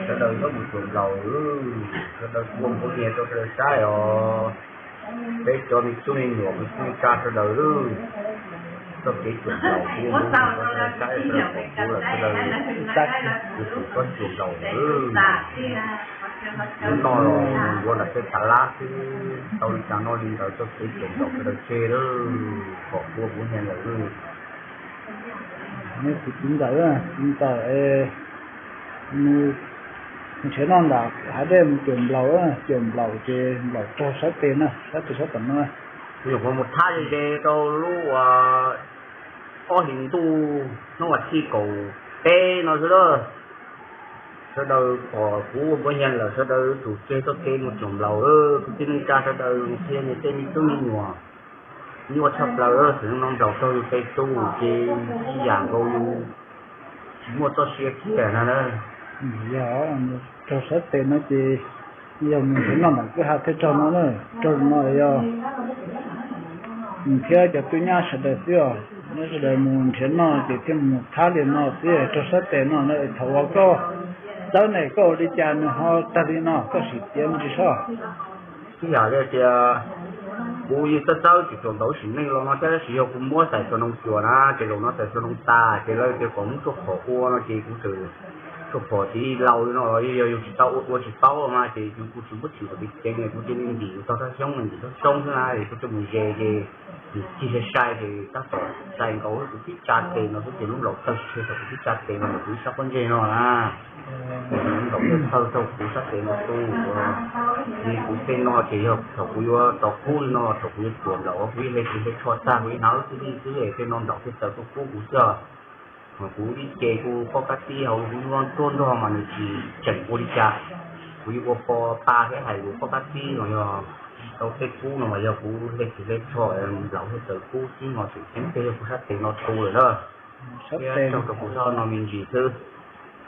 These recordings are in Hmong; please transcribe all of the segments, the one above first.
Sawv daws txhob mus cuam nplaum, sawv daws ua npaum li rau sawv daws saib os. Peb cov me tub me nyuam me tub me tsa sawv daws, txoj kev cuam nplaum kuv ua npaum li rau sawv daws saib, sawv daws pom kuv lawm sawv daws ua tus txhob cuam nplaum. Yuav noj los mus yuav nram tej tav lab xwb, tau li cas noj li ntawd, txoj kev cuam nplaum sawv daws tseg lawm, pom kuv ua npaum li lawm. Neb tus txiv ntxawm, txiv ntxawm, nws nrhiav noj nram hav dej mus cuam nplaum, cuam nplaum ces nplaum raug sab tes na, sab tes sab tom no. Nyuam qhuav mus thab ze ze rau lub uas ob hlis ntuj hnub vas thib kaum peb no xwb lawm. Sawv daws pom kuv ua npaum li lawm, sawv daws tsum tseg txoj kev mus cuam nplaum, kwv tij neej tsa sawv daws qhia nyias tej me tub me nyuam. Nyuaj tshaj plaws, txawm no nplaum raug yus tes tu ces ib yam nkaus yus tsis muaj txoj sia kiag na. Yog raug sab tes no ces yog mus nrhiav noj nram kwj ha thiaj raug no na, raug no yog nws thiab cov tub nyab sawv daws xwb os, nyob sawv daws mus nrhiav noj ces thiaj mus thab li no xwb, raug sab tes no na. Thaum uas koj txawb ne koj ua li cas nws ho tag li no, koj sim piav me ntsis saib. Ib yam li tias kuv yeej txawj txawb tsis tshua ntau sim neej los no thiab, tab sis yog kuv muab xaim xov noo cuam na ces zaum no xaim xov noo tas ces lawv tias kom muab tshuaj phom ua no ces kuv txawm tshuaj phom ces laus li no los yog yus tsis tau ua, ua tsis paub mas ces yus kuj tsis muab chwm kom ceev ceev, kuv cia li ntim tog rab xyoob, ntim tog xyoob xwb na, kuv coj mus ze ces nws cig sai sai ces tab tom txais nkaus kuv tib tsa tes no xwb ces lub nplaum tawg tshe thaum kuv tib tsa tes no ntawm kuv ib sab pob ntseg no na. Ces lub nplaum tawg txog kuv sab tes no tu. Ces kuv tej no ces yog thaum kuv yuav tau kub li no, thaum kuv yuav cuam nplaum kuv ib hle ris hle tsho tag kuv ib hnav lub xib lij xwb es tej no nplaum thiaj tawg tuaj kub kuv xwb. Mas kuv ib ce kuj pob kab tib hauv kuv lub nruab nrog mas nws tsis tseem ua li cas. Kuv yuav ua po pa thiab hais lus pob kab tib no yog tau tej kub no mas yog kuv hle ris hle tsho nplaum thiaj tawg kub xwb no, tseem ceeb tiag yog kuv sab tes no tu lawm na. Thiab raug rau kuv sab no me ntsis xwb.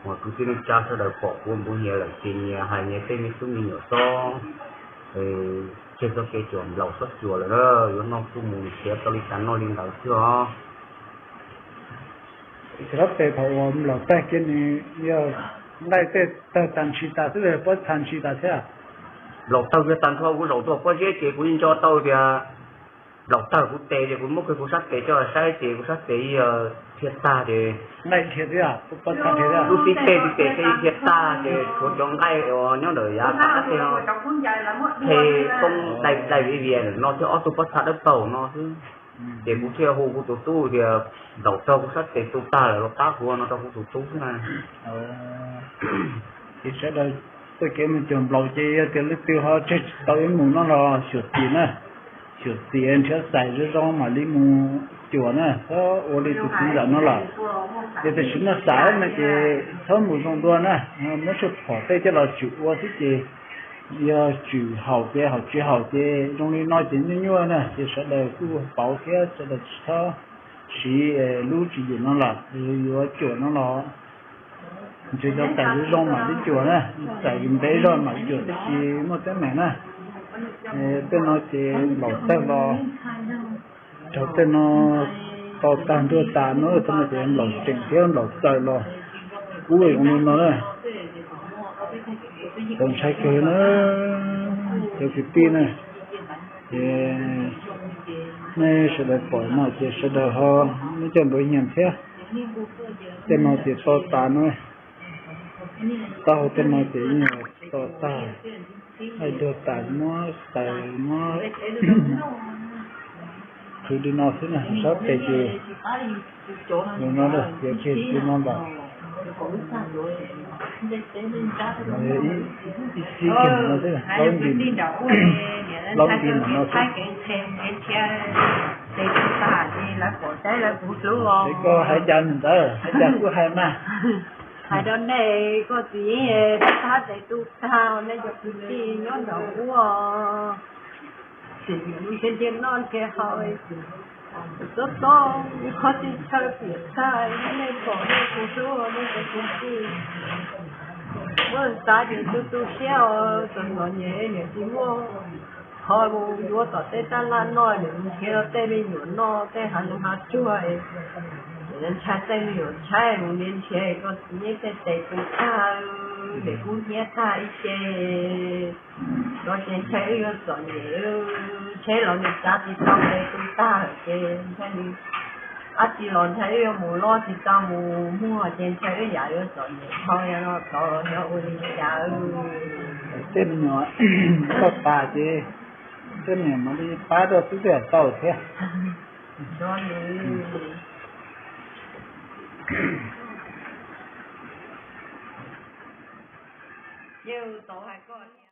Mas kwv tij neej tsa sawv daws pom kuv npuv nyias lawm ces nyias hais nyias tej me tub me nyuam txhob tseg txoj kev cuam nplaum txhob cuam lawm na, yuav noj kuj mus nrhiav tau li cas noj li ntawd xwb os. Sab tes thaum uas nplaum tawg kiag nws yog nqaij tej tawg tag ntshis tas xwb los pob txha ntshis tas thiab? Nplaum tawg kiag tag nrho kuv zaum tuaj pob zeb ces kuv yeej nco tau tias nplaum tawg kuv tes ces kuv muab kiag kuv sab tes coj saib ces kuv sab tes dhia tag ces nqaij dhia thiab, pob txha dhia thiab, lub xib tes tes dhia tag ces tshuav cov nqaij uas nyob ntawm yav qab teg no poob dai dai viv vias no thiab ob tug pob txha dawb paug no xwb. Ces kuv thiaj hu kuv tus tub tias nplaum raug kuv sab tes tu tag lawm los pab kuv no rau kuv tus tub xwb na. Ces sawv daws txoj kev mus cuam nplaum ces yog tias leej twg ho tseg tsis tau ib mus no los xyuam xim na, xyuam xim nrhiav xaim zoo zoo mam li mus cuam na, txhob ua li tus txiv ntxawm no lawm. Ces tam sim no xav no ces txhob mus zoo dua na, muab tshuaj phom tej coj los tsum ua xwb ces yog tsum haum ces haum, tsis haum ces zoo li no ces nyuaj nyuaj na, ces sawv daws kuj pauv thiab sawv daws tsis txhob siv lub tswv yim no lawm, yuav cuam no los ntshe cov xaim zoo zoo mam li cuam na, xaim ntev zog mam li cuam thiaj tsis muaj teeb meem na. Tej no ces nplaum tawg los raug tej no to tag ntuag tas no, tej no ces nplaum tseem thiab nplaum txawm los kub zoo li no na. Txaus ntshai kawg na cov kwv tij na. Ces nej sawv daws pom no ces sawv daws ho muab coj npau nyiam thiab. Tej no ces to tas no, taub hau tej no ces yeej to tag, nqaij dua tas muab xaws muab qhwv li no xwb na, sab tes ces no, ces kiag li no ntawm ib xib kiag no xwb, plaub nti ntawm no xwb. Ces koj hais cas nws ntawd, hais cas kuj hais mas. Hais rau nej koj txiv, tab tes tu tag nej cov kwv tij nyob nraum ub, tseem nrhiav noj nrhiav haus, txob txob ib qho txhij chaw pim tag, nej pom nej kuv hlub nej cov kwv tij. Muab xav ces tu tu siab os, txom txom nyem niam tsis muaj qhov mus yuav tom tej taj laj noj, niam mus nrhiav rau tej me nyuam noj tej hav zoov hav tsuag es Ntshai tej me nyuam tshaib mus ntiav nrhiav koj txiv neb tej tes tu tag, tes kub hnyiab tag ib ce, los ces ntshai wb yuav txom nyem, tsheb los nws tsav tsis tau tes tu tag lawm ces ntshai nws, dab tsi los ntshai wb yuav mus loj tsis tau mus muag ces ntshai wb yam yuav txom nyem dhau no tod los yog ua li cas. Tej me nyuam txog tas ces tej me nyuam mam li pab rau xwb twb tau thiab. Yeej tau hais koj